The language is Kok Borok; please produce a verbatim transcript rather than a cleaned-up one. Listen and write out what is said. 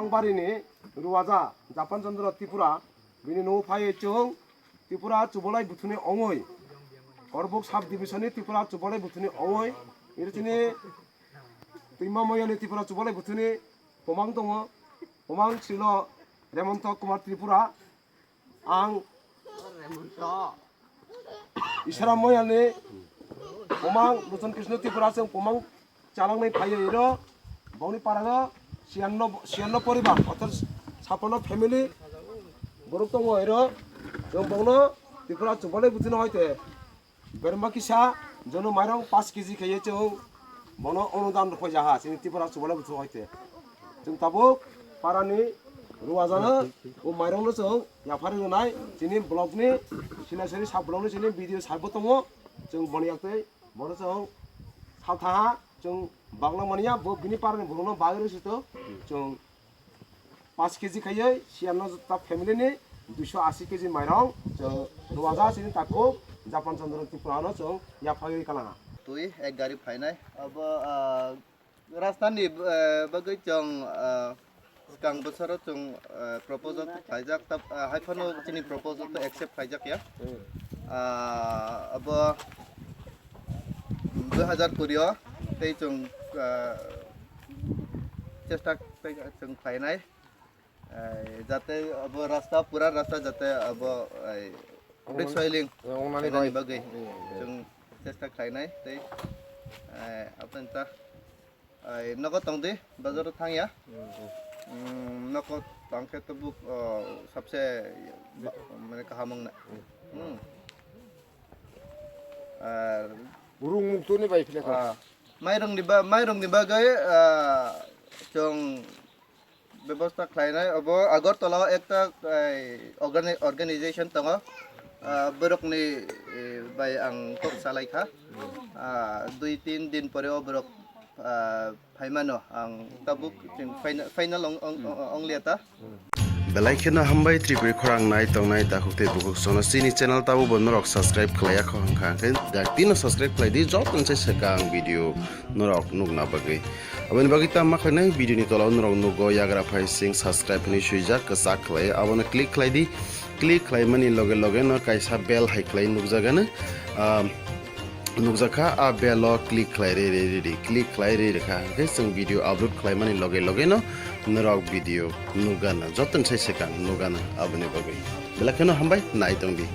Barini Ruwaja Japan Chandra Tripura, bini nogo phaiwi chwng Tripura Chubalai buthuni ongoi, Korbuk sub division ni Tripura Chubalai buthuni ongoi, iri chini Twima Moyani Tripura Chubalai buthuni komang tongo, komang silo Remonto Kumar Tripura, ang Isara Moyani komang Luchon Krishna Tripura chwng komang chalangnai phaiyo iro, bongni parao siyanno, siyanno poribar, orthat sapano family borok tongo iro, chwng bongno Tripura Chubalai buthino hoite berma kisa jono mairong paanch kg khaiye chwng bono onudan rwphai jaha chini Tripura Chubalai buthino hoite. Chwng tabuk parani Ruwajano o mairongno chwng yaphari rwnai chini blockni sinasari sub blockni chini B D O sabo tongo, chwng boni yaktwi bono chwng salthaha chwng bagla manya bo bini parani borokno bagwi rwsito chwng paanch kg khaiye siyanno ta family ni duiso ashi kg mairong chwng Ruwaja chini takhuk Japan Chandra Tripura no chwng yaphagwi kalanga. Twi ek gari phainai abo, ah, rasta ni, eh, bagwi chwng, ah, swkang bosoro chwng, eh, proposal khlaijak, tab, ah, hai phano chini proposal to accept khlaijak ya. Ah, abo dui hajar kuri o tei chwng, ah, chesta tei chwng khlainai, eh, jate abo rasta, pura rasta jate abo, eh, big soiling wngnani khainani bagwi chwng chesta khlainai tei, eh, aboni ta, ai, nogo tong di, bazar o thang ya. Hmm. Hmm, nogo tong khe tabuk, oh, sabse ba-, mane kaham wng na. Hmm. Ar Burung mukto ni bai phile kha. Ah, mairong ni ba-, mairong ni bagwi, ah, chwng bebosta khlainai. Obo Agartala o ekta, ai, organi-, organization tongo. Ah, borokni, eh, bai ang kok salai kha. Ah, dui tin din pore o borok, ah, phaimano ang tabuk chwng final, final ong, ong, ong, ong liya ta. Belai kheno hambai Tripuri khorang nai tongnai takhuk tei bukhuk sono chini channel tabuk bo norok subscribe khlaiya kho hwnkha hwnkhe dakti no subscribe khlai di joto ni se swkang video norok nukna bagwi. Aboni bagwi tamo khlainai video ni tola o norok nugo yagra phai sing subscribe hinwi swijak kwchak khlai abono click khlai di. Click khlaimani loge loge no kaisa bell hai khlai nukjagano, ah, nukjakha, a bell o click khlai ri ri ri ri, click khlai ri rikha hwnkhe chwng video upload khlaimani loge loge no norok video nukgana, joto ni sai swkang nukgana aboni bagwi. Belai kheno hambai nai tongdi.